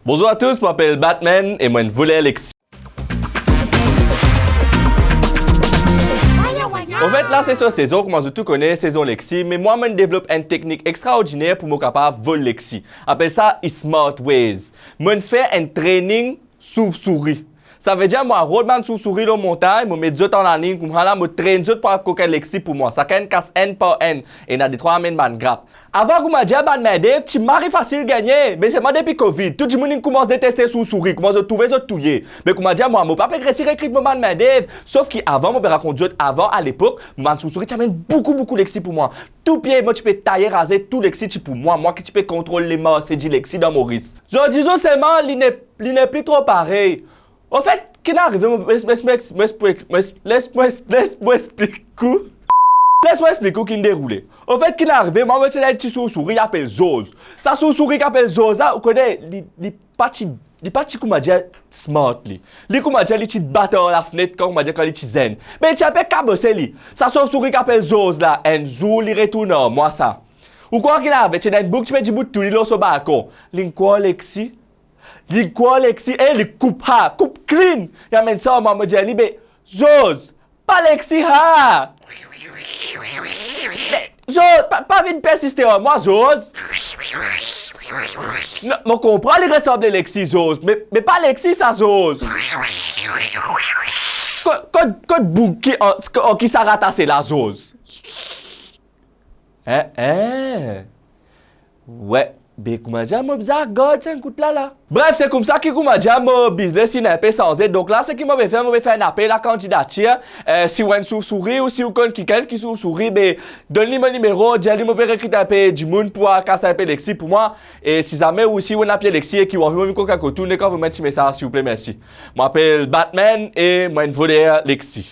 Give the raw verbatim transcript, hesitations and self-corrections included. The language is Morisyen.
Bonzour a tous, mo apel Batman e mo enn voler lexi. Anfet, la se so sezon, kouma zot tou kone, sezon lexi, me mwa, mo'nn devlop enn teknik extraordiner pou mo kapav vol lexi. Apel sa smart ways. Mo'nn fer enn training soursouri. Savedir mo al rod bann soursouri lor montagn, mo met zot an lalign, koumsa la mo trenn zot pou al koker lexi pou mwa. Sakenn kas enn par enn, ena detrwa amenn bann grap. Avan, kouma dir, bann main d'œuvre ti mari fasil gagne, me selman depi Covid, tou dimoun inn koumans deteste soursouri, kouma zot trouve zot touye. Me kouma dir, mwa, mo pa pe resi rekrit mo bann main d'œuvre, sof ki avan, mo pe rakont zot, avan, alepok, mo bann soursouri ti amenn boukou, boukou lexi pou mwa. Tou pie mo ti pe taye raze, tou lexi ti pou mwa, mwa ki ti pe kontrol lemarse di lexi dan Moris. Zordi zour selman, li ne, li nepli tro parey. Anfet, ki'nn arive, mo, mo, mo, mo, mo, mo, les mo, les mo explik ou. Les mo explik ou ki'nn deroule. Anfet, ki'nn arive, mwa, mo ti ena enn ti soursouri apel Zoz. Sa soursouri ki apel Zoz la, ou kone, li, li pa ti, li pa ti, kouma dir, smart li. Li, kouma dir, li ti bat ar lafnet kan, kouma dir, kan li ti zenn. Me li ti enpe kabose li. Sa soursouri ki apel Zoz la, enn zour li retourn ar mwa sa. Ou krwar ki'nn arive, ti ena enn boug ti pe dibout tou li lor so balkon. Li'nn krwar lexi. Li'nn krwar lexi, e li koup sa, koup clean. Li amenn sa ar mwa, mo dir li, be, Zoz, pa lexi sa. Zoz, pa, pa vinn persiste ar mwa, Zoz. Non, mo konpran li resanble lexi, Zoz, me, me pa lexi sa, Zoz. Kot, kot, kot boug ki an, an ki sa ratase la, Zoz? Hein, hein. Wi, be, kouma dir, mo bizin gard sa enn kout la, la. Bref, se koumsa ki, kouma dir, mo biznes inn enpe sanze. Donk la, seki mo pe fer, mo pe fer enn apel a kandidatir. Eh, si ou enn soursouri ou si ou konn kikenn ki soursouri, be, donn li mo nimero, dir li mo pe rekrit enpe dimoun pou al kas enpe lexi pou mwa. E si zame ou si ou ena pie lexi e ki ou anvi mo vinn koker kot ou, nek avoy mwa enn ti mesaz, silvouple, mersi. Mo apel Batman e mo enn voler lexi.